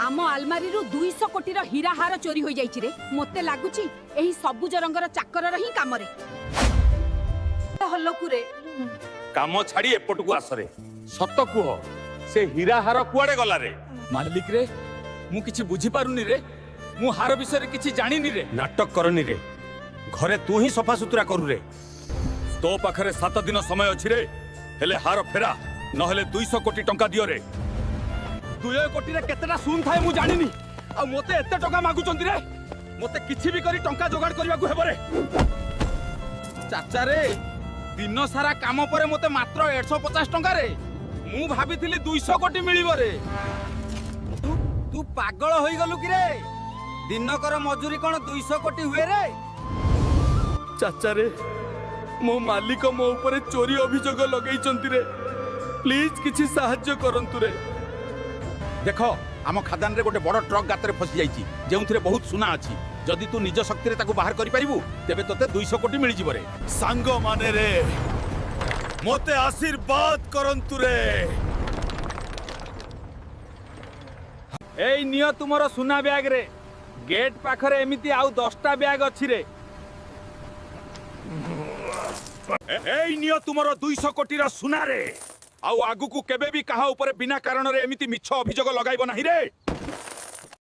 ଆମ ଆଲମାରିରୁ 200 କୋଟିର ହୀରା ହାର ଚୋରି ହୋଇଯାଇଛି ରେ। ମୋତେ ଲାଗୁଛି, ଏହି ସବୁଜ ରଙ୍ଗର ଚାକରର ହିଁ କାମରେ ହଲକୁରେ। କାମ ଛାଡି ଏପଟକୁ ଆସରେ। ସତ କୁହ, ସେ ହୀରା ହାର କୁଆଡେ ଗଲା ରେ? ମାଲିକ ରେ, ମୁଁ କିଛି ବୁଝିପାରୁନି ରେ। ମୁଁ ହାର ବିଷୟରେ କିଛି ଜାଣିନି ରେ। ନାଟକ କରନି ରେ। ଘରେ ତୁ ହିଁ ସଫାସୁତୁରା କରୁ ରେ। ତୋ ପାଖରେ 7 ଦିନ ସମୟ ଅଛି ରେ। ହେଲେ ହାର ଫେରା, ନହେଲେ 200 କୋଟି ଟଙ୍କା ଦିଅ ରେ। 2 କୋଟିରେ କେତେଟା ଶୂନ ଥାଏ ମୁଁ ଜାଣିନି, ଆଉ ମୋତେ ଏତେ ଟଙ୍କା ମାଗୁଛନ୍ତି ରେ। ମୋତେ କିଛି ବି କରି ଟଙ୍କା ଯୋଗାଡ଼ କରିବାକୁ ହେବ ରେ। ଚାଚା ରେ, ଦିନ ସାରା କାମ ପରେ ମୋତେ ମାତ୍ର 150 ଟଙ୍କାରେ। ମୁଁ ଭାବିଥିଲି 200 କୋଟି ମିଳିବ ରେ। ତୁ ପାଗଳ ହୋଇଗଲୁ କି ରେ? ଦିନକର ମଜୁରୀ କଣ 200 କୋଟି ହୁଏ ରେ? ଚାଚାରେ, ମୋ ମାଲିକ ମୋ ଉପରେ ଚୋରି ଅଭିଯୋଗ ଲଗେଇଛନ୍ତି ରେ। ପ୍ଲିଜ କିଛି ସାହାଯ୍ୟ କରନ୍ତୁ ରେ। ଦେଖ, ଆମ ଖାଦାନରେ ଗୋଟେ ବଡ଼ ଟ୍ରକ୍ ଗାତରେ ଫସି ଯାଇଛି, ଯେଉଁଥିରେ ବହୁତ ସୁନା ଅଛି। ଯଦି ତୁ ନିଜ ଶକ୍ତିରେ ତାକୁ ବାହାର କରିପାରିବୁ, ତେବେ ତୋତେ 200 କୋଟି ମିଳିଯିବ ରେ। ସାଙ୍ଗମାନେ ରେ, ମୋତେ ଆଶୀର୍ବାଦ କରନ୍ତୁ ରେ। ଏଇ ନିଅ ତୁମର ସୁନା ବ୍ୟାଗ ରେ। ଗେଟ୍ ପାଖରେ ଏମିତି ଆଉ 10ଟା ବ୍ୟାଗ ଅଛି ରେ। ଏଇ ନିଅ ତୁମର 200 କୋଟିର ସୁନାରେ। ଆଉ ଆଗକୁ କେବେ ବି କାହା ଉପରେ ବିନା କାରଣରେ ଏମିତି ମିଛ ଅଭିଯୋଗ ଲଗାଇବ ନାହିଁ ରେ।